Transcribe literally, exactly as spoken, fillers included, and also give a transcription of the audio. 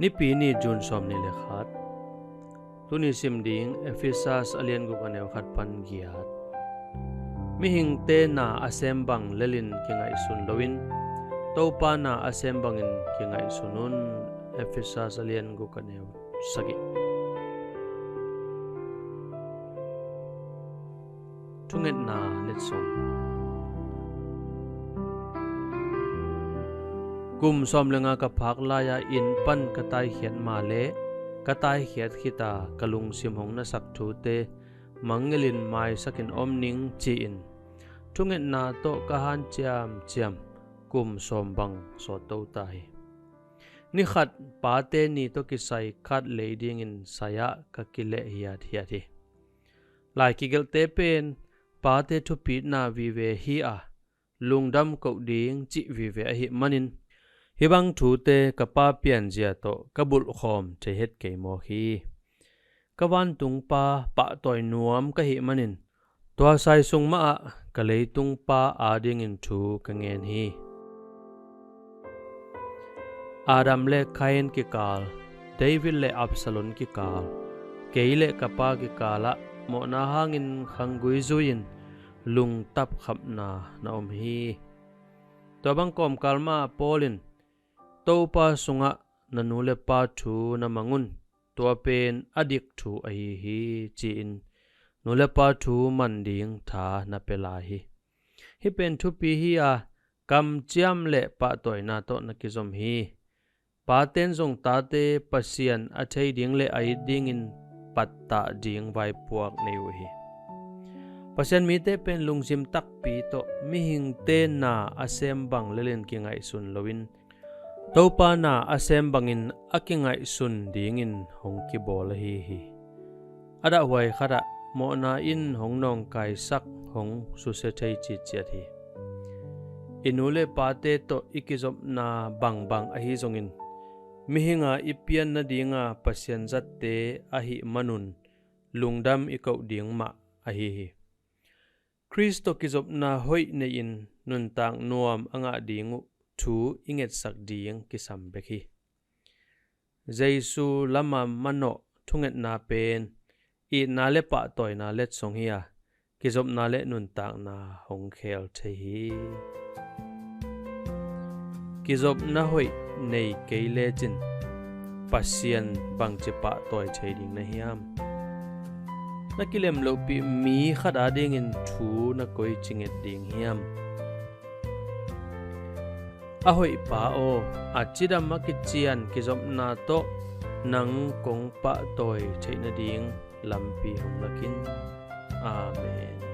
Nipi ni, June sawmnih le khat. Tuni sim ding Efesas a lian guk, a neu khat pan giat. Mihingte na a sem bang lelin kingaihsun loin, Topa na a sem bangin kingaihsun un. Efesas a lian guk, a neu sagih. Thungetna letsong. Kum sawm le nga ka phak lai-a inn pan ka taikhiat ma le ka taikhiat khita ka lungsim hong nasak thute mangngilhin maisakin om ning ci-in thungetna tawh ka hanciamciam kum sawm bang sawt to ta hi. Ni khat pate ni tawh kisai khat lei dingin sai-ah ka kileh hiathiat hi. Lai kigelhte pen pate thupitna vive hi a, lungdam koh ding cih vive ahih manin, hih bang thute ka pa pianzia tawh ka bulhkhawm thei het kei mawk hi. Ka vantung Pa pahtawi nuam ka hih manin, tua sai sung mahah ka leitung pa adingin thu ka ngen hi. Adam le Kain kikal, David le Absalom kikal, kei le ka pa kikalah mawhna hangin khanggui zui-in lungtap khapna na om hi. Tua bang kawmkal mah Paul in, "Topa sungah na nu le pa thu na mang un, tua pen a dik thu ahi hi," ci-in nu le pa thu man ding tha na pia lai hi. Hih pen thupi hi a, kamciam le pahtawina tawh na kizom hi. Paten zong tate Pasian a thei ding le a it dingin pattah ding vaipuak nei uh hi. Pasian mite pen lungsim takpi tawh mihingte na a sem bang lelin kingaihsun loin, Topa na a sem bangin a kingaihsun dingin hong kibawl ahi hi. A dahhuai khatah mawhna in hong nawngkaisak, hong susia thei citciat hi. I nu le pate tawh i kizopna bangbang ahi zongin, mihing a i pian nadinga Pasian zatte ahih manun lungdam i koh ding mah ahi hi. Khrist tawh kizopna hoih nei-in nuntak nuam a ngah ding uh thu i ngetsak ding kisam bek hi. Jesu lama manawh thungetna pen itna le pahtawina letsong hi a, kizopna le nuntakna hong khel thei hi. Kizopna hoih nei kei lecin Pasian bangci pahtawi thei ding na hiam? Na kilem lohpih mi khat adingin thu na koici nget ding hiam? A hoih Pa aw, a cidam a kician kizopna tawh nang kong pahtawi theih nading lampi hong lak in. Amen.